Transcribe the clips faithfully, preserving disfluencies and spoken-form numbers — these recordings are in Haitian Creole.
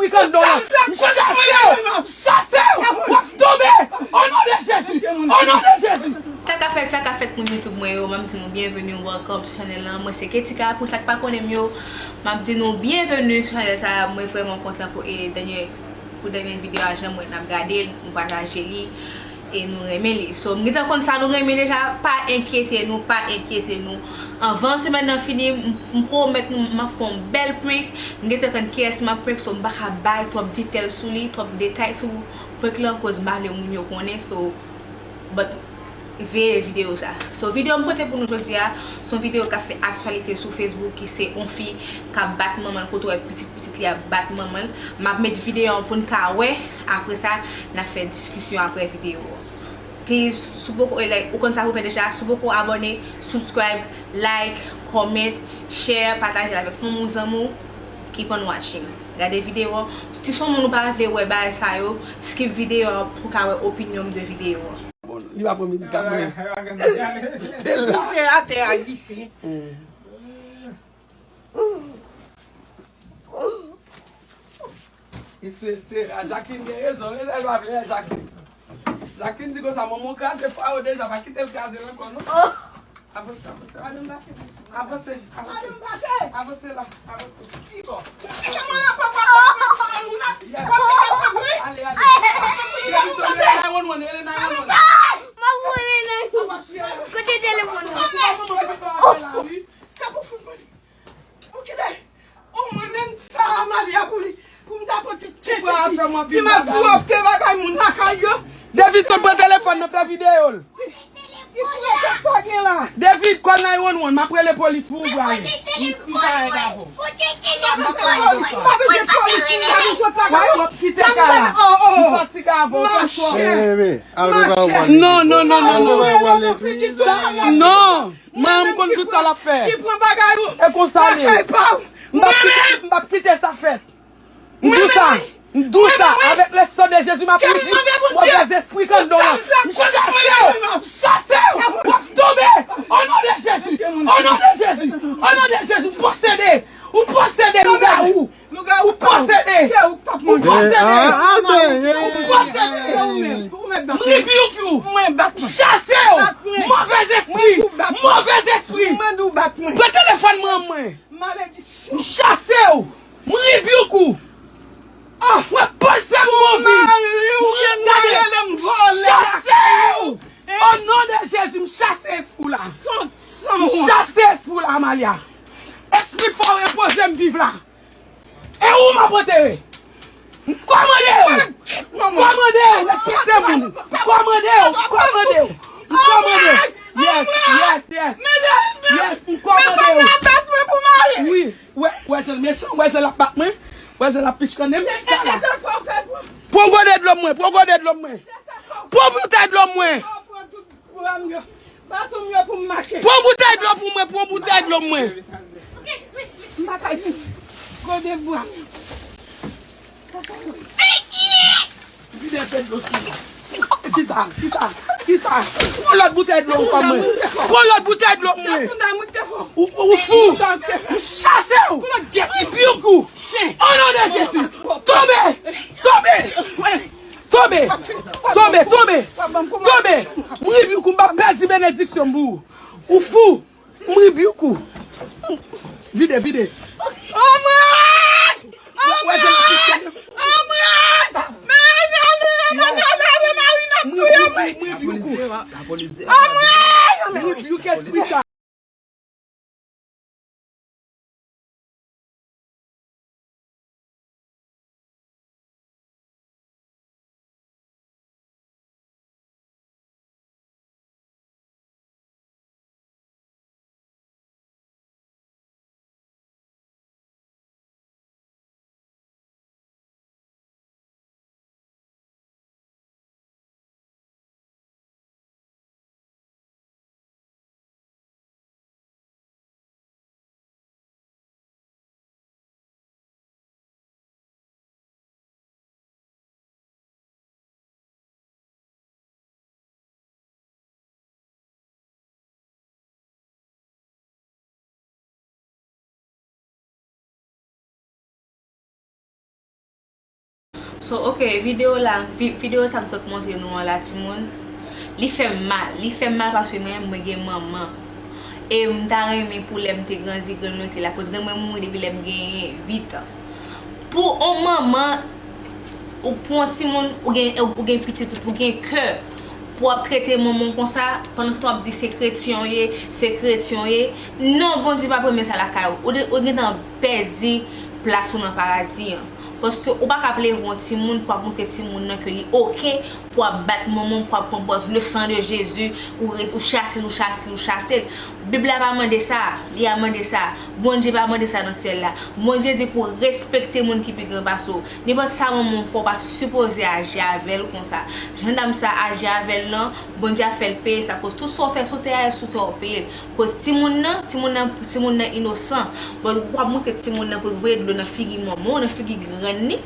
Pikan don an. M chase w! M chase w! W ap tonbe! O non de Jezi! O non de Jezi! Sa k ap fèt, sa k ap fèt, moun YouTube mwen yo, m ap di nou byenveni, welcome sou chanèl lan. Mwen se Ketika, pou sa k pa konnen m yo, m ap di nou byenveni sou chanèl sa. Mwen vrèman kontan pou, e, dènye, pou dènye videyo a, jan mwen n ap gade l, nou pataje li, e nou renmen li. So, m gentan konn sa nou renmen deja, pa enkyete nou, pa enkyete nou. Anvan semèn nan fini, m, m pwomèt nou, m ap fè yon bèl prank. M gentan konn kiyès m ap prank, so m pa ka bay twòp detèl sou li, twòp detay sou prank lan, koz m pa vle moun yo konnen, so, but, veye videyo sa. So, videyo m pote pou nou jodi a, se yon videyo k ap fè aktyalite sou Facebook, ki se yon fi k ap bat manman l, kote w wè pitit, pitit li ap bat manman l. M ap met videyo an pou n ka wè, apre sa, n ap fè diskisyon apre videyo an. Please, si w poko, e, like, ou konn sa pou fè deja, si w poko abòne, subscribe, like, comment, share, pataje l avèk fanmi w, zanmi w, keep on watching. Gade videyo an. Si se yon moun ou pa vle wè bagay sa yo, skip videyo an pou w ka wè opinyon m de videyo an. Bon, li pa pran medikaman. Glise atè a, glise. Li sou estera. Jacqueline gen rezon. Rezon, l pa vle, Jacqueline. Jacqueline di konsa, manman w kraze fwa yo deja, pa kite l kraze l ankò, non. Avanse, avanse, avanse. Avanse, avanse. Avanse la, avanse. Ki bò? Ale, ale. Rele nine one one, rele nine one one. Kote telefòn nan? Tankou fout mwen. Ou kite. Ou mwen menm sa, Amalia, pou li. Pou m ta pran ti tchentchen, ti, ti m ap di w ap te bagay moun lakay yo. David, sot pran telefòn nan, fè videyo l. Ki frè tèt pa gen la? David, call nine one one, m ap rele polis pou ou prale. M, m pa rete avè w. M pa rete avè w. Why w ap kite kay la? M fatige avè w, fè chwa. Machè. Non, non, non, non, non. Non. Manman m konn tout sa l ap fè. Ki pran bagay ou. E konsa l ye. M p ap kite, m p ap kite sa fèt. M di w sa. M di w sa. Avèk le sang de Jésus, m ap ripi. Movèz espri k anndan w lan. M chase w. M chase w. W ap tonbe. O non de Jezi. O non de Jezi. O non de Jezi. M posede. Ou posede lougawou. Ou posede. Ou posede. Ou posede. M rebuke ou. M chase w. Movèz espri. Movèz espri. Pran telefòn mwen. M chase w. M rebuke ou. Mwen poze m anvi. M chase w. O non de Jezi, m chase espri w la. M chase espri w la, Amalia. Espri fò repoze m viv la. E ou m ap antere. M kòmande w. M kòmande w. Respekte moun. M kòmande w. M kòmande w. M kòmande w. Yes, yes, yes. Yes, m kòmande w. Wi. Wè, wè jan l mechan, wè jan l ap bat mwen. Wè jan l ap pichkannen m chita la. Pran gode dlo mwen, pran gode dlo mwen. Pran boutèy dlo mwen. Pran boutèy dlo pou mwen, pran boutèy dlo mwen. M pa ka di gode bwa m. Vide fè dlo sou mwen. Kisa, kisa, kisa. Pran lòt boutèy dlo pou mwen. Pran lòt boutèy dlo pou mwen. Ou, ou fou. M chase w. M rebuke ou. O non de Jezi. Tonbe. Tonbe. Tonbe. Tonbe, tonbe. Tonbe. M rebuke ou, m p ap pèdi benediksyon m pou ou. Ou fou. M rebuke ou. Vide, vide. Anmwey! Anmwey! Anmwey! Mezanmi, mezanmi, Marina ap touye mwen! Anmwey! M rebuke espri sa. So, ok, videyo la, vi- videyo sa m sot montre nou an la, timoun, li fè m mal. Li fè m mal paske mwen, mwen gen manman. E m ta renmen pou lè m te grandi, grann mwen te la. Koz grann mwen mouri depi lè m genyen uit an. Pou on manman, ou pou on timoun, ou gen, ou gen pitit, ou gen kè, pou w ap trete manman w konsa, pandan se tan w ap di se kretyen w ye, se kretyen w ye. Non, Bondye pa pèmèt sa lakay ou. Ou, de- ou gentan pèdi plas ou nan paradi an. Paske ou pa ka ap leve yon timoun pou ap montre timoun nan ke li oke, pou ap bat manman, pou ap pran pòz le sang de Jésus, ou, re- ou chase l, ou chase l, ou chase l. Bib la pa mande sa, li a mande sa. Bondye pa mande sa nan syèl la. Bondye di pou respekte moun ki pi gran pase w. Nenpòt sa manman w fè, w pa sipoze aji avè l konsa. Jan dam sa aji avè l lan, Bondye ap fè l peye sa. Koz tout sa w fè sou tè a, e sou tè w peye l. Koz timoun nan, timoun nan, timoun nan inosan. Bon, w ap montre timoun nan pou l voye dlo nan figi manman w, nan figi grann li.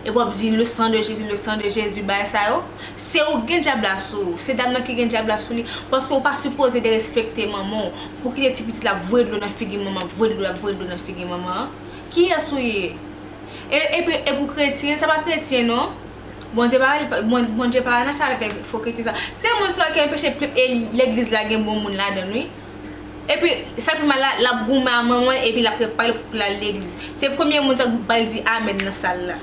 Epi w ap di le sang de Jésus, le sang de Jésus, bagay sa yo. Se ou gen dyab la sou ou, se dam nan ki gen dyab la sou li. Paske ou pa sipoze derespekte manman w. Pou kite ti pitit la ap voye dlo nan figi manman, ap voye dlo, ap voye dlo nan figi manman an. Kiyès ou ye? E, epi, e pou kretyen, sa pa kretyen non. Bondye pa, Bon- Bondye pa nan fè avèk fo kretyen sa. Se moun sa ki anpeche e legliz la gen bon moun ladan l, wi. Epi, sa pi mal la, l ap goumen a manman l, epi l ap prepare l pou l al legliz. Se premye moun sa k ba l di amèn nan sal la.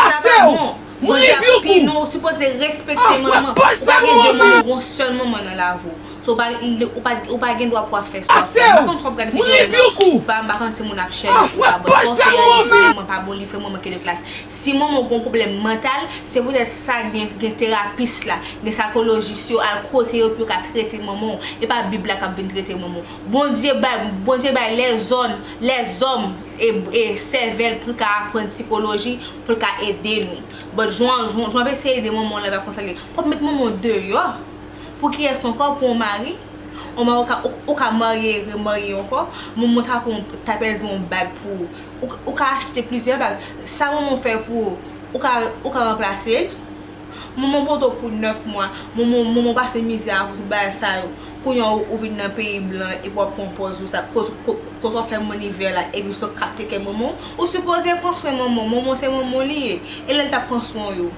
Sa pa bon. Bondye ap pini w, ou sipoze respekte manman. Ou pa gen de manman, ou gon sèl manman nan lavi w. So, ou pa, ou pa, ou pa gen dwa pou w ap fè sa w ap fè. M pa konn si w ap gade videyo a, ou pa, m pa konn si moun ap chène ou pa bon. Sa w fè a, li vrèman pa bon, li vrèman manke de klas. Si manman w gon pwoblèm mantal, se poutèt sa gen, gen terapis la, gen sikolojis yo, al kote yo pou yo ka trete manman w. E pa Bib la k ap vin trete manman w. Bondye bay, Bondye bay lèzòm, lèzòm e, e sèvèl pou l ka aprann sikoloji, pou l ka ede nou. But jan, jan, jan w ap eseye ede manman w la, pa konsa l ye. W ap met manman w deyò. Pou kiyès ankò? Pou yon mari? Yon mari ou ka, ou, ou ka marye, remarye ankò. Manman w ta pran, ta pèdi yon bag pou ou. Ou, ou ka achte plizyè bag. Sa manman w fè pou ou, ou ka, ou ka ranplase l. Manman pote w pou nèf mwa. Manman, manman pase mizè avè w, tout bagay sa yo. Kounye a ou, ou vin nan peyi blan epi w ap pran pòz ou sa. Koz, ko- koz w ap fè mannivè la epi sa w kapte kè manman w. Ou sipoze pran swen manman w. Manman w se manman w li ye. E lè l t ap pran swen w yo.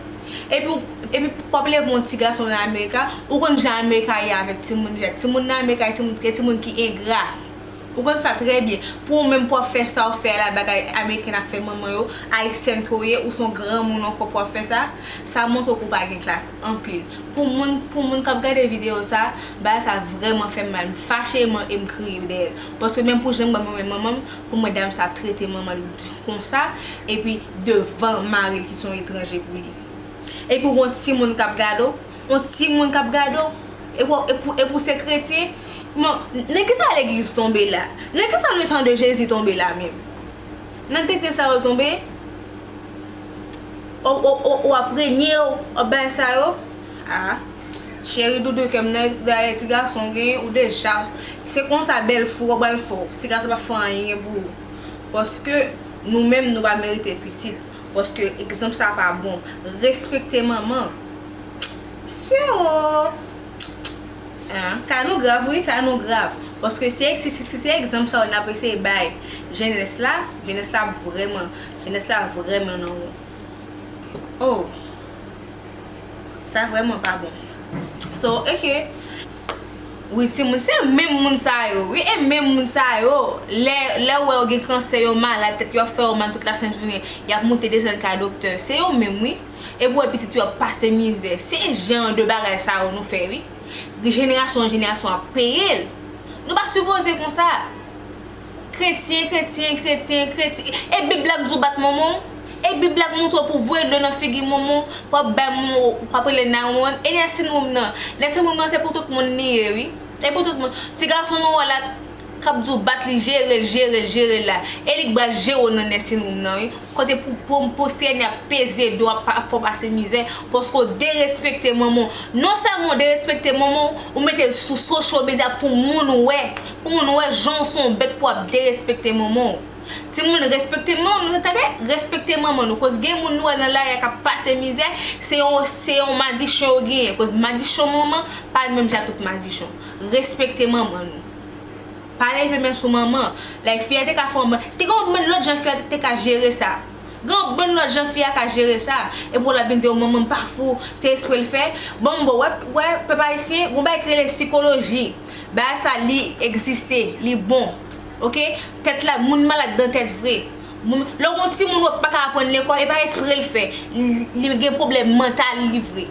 Epi, w- epi w ap leve yon ti gason nan Amerika, ou konn jan Amerika ye avèk timoun deja. Timoun nan Amerika, se timoun, se timoun ki engra. Ou konn sa trè byen. Pou ou menm pou w ap fè sa w fè la, bagay ameriken ap fè manman yo, ayisyèn ke w ye, ou se yon granmoun ankò pou w ap fè sa, sa montre w ke w pa gen klas anpil. Pou moun, pou moun k ap gade videyo sa, bagay sa vrèman fè m mal. M fache e m, e m kriye dèyè l. Paske menm pou jan m wè manman m, pou mwen dam sa ap trete manman l konsa, epi devan mari l ki se yon etranje pou li. Epi w gon timoun k ap gade w, yon timoun k ap gade w, epi w- epi w- epi w se kretyen. Bon, nan kisa legliz tonbe la? Nan kisa le sang de Jésus tonbe la menm? Nan tenten sa yo l tonbe? Ou, ou, ou, ou ap renye w, w ap bay sa yo? Ah, cheri doudou kè m nan, dayè ti gason w genyen, ou deja, se konsa bèl fou w pral fè w. Ti gason p ap fè anyen pou ou. Paske nou menm nou pa merite pitit. Paske egzanp sa pa bon. Respekte manman. Mesye o! Hein, ka nou grav wi, ka nou grav. Paske se, se, se, se, se egzanp sa yo n ap eseye bay jenès la. Jenès la vrèman, jenès la vrèman nan won. Oh! Sa vrèman pa bon. So, ok. Wi, timoun, se menm moun sa yo, wi, e menm moun sa yo, lè, lè w wè yo gen kansè, yo malad, tèt yo ap fè yo mal tout lasent jounen, y ap moute desann kay doktè, se yo menm, wi. Epi w wè pitit yo ap pase mizè. Se jan de bagay sa yo nou fè, wi. Jenerasyon an jenerasyon ap peye l. Nou pa sipoze konsa. Kretyen, kretyen, kretyen, kretyen. E Bib la k di w bat manman w? E Bib la k montre w pou voye dlo nan figi manman w? W ap bay manman w, w ap rele nine one one? E nursing home nan? Nursing home nan se pou tout moun li ye, wi. E pou tout moun. Ti gason nou wè la k ap di w bat li, jere l, jere l, jere l la. E li k pral jere w nan nursing home nan, wi. Kote pou, pou, pou Senyè ap peze do w, ap pa- fè w pase mizè, paske w derespekte manman w. Non sèlman w derespekte manman w, ou mete l sou social media pou moun wè. Pou moun wè jan w se yon bèt pou w ap derespekte manman w. Timoun, respekte manman nou, tande? Respekte manman nou. Koz gen moun nou wè nan lari a k ap pase mizè, se yon, se yon madichon yo genyen. Koz madichon manman pa menm jan ak tout madichon. Respekte manman nou. Pa leve men sou manman. Like, fi a te ka fè yon bann, te gen yon bann lòt jan fi a te, te ka jere sa. Gen yon bann lòt jan fi a ka jere sa. Epi w la vin di, o, manman m pa fou, se espre l fè. Bon, bon, wè, wè, pèp ayisyen, gon bagay ki rele sikoloji. Bagay sa, li egziste, li bon. Oke? Tèt la, moun malad nan tèt vre. Moun, lè w gon timoun wè pa ka aprann lekòl, e pa espre l fè. Li, li gen pwoblèm mantal, li vre.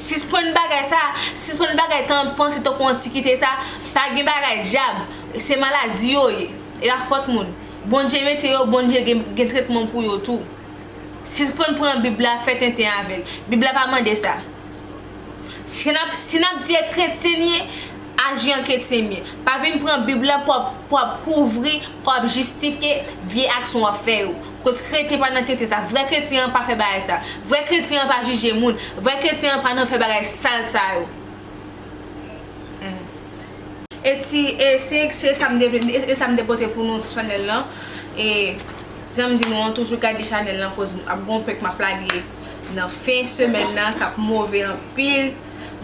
Sispann bagay sa, sispann bagay tan panse tankou antikite sa, pa gen bagay dyab, se maladi yo ye, e pa fòt moun. Bondye mete yo, Bondye gen, gen tretman pou yo tou. Sispann pran Bib la fè tenten avè l. Bib la pa mande sa. Si n ap, si n ap di e kretyen n ye, aji an kretyen m ye. Pa vin pran Bib la pou w ap, pou w ap kouvri, pou w ap jistifye vye aksyon w ap fè yo. Koz kretyen pa nan tenten sa. Vrè kretyen an pa fè bagay sa. Vrè kretyen an pa jije moun. Vrè kretyen an pa nan fè bagay sal sa yo. E ti, e se, se sa m te vle, e, e sa m te pote pou nou sou chanèl lan. E jan m di nou an, toujou gade chanèl lan, koz ap gon prank m ap lage nan fen semèn nan k ap move anpil.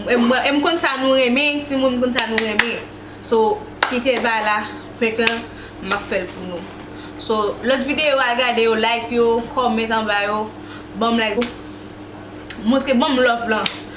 E m, e m konn sa nou renmen, timoun, m konn sa nou renmen. So, kite ba la, prank lan, m ap fè l pou nou. So, lòt videyo a gade yo, like yo, comment anba yo, ban m like, montre, ban m love lan.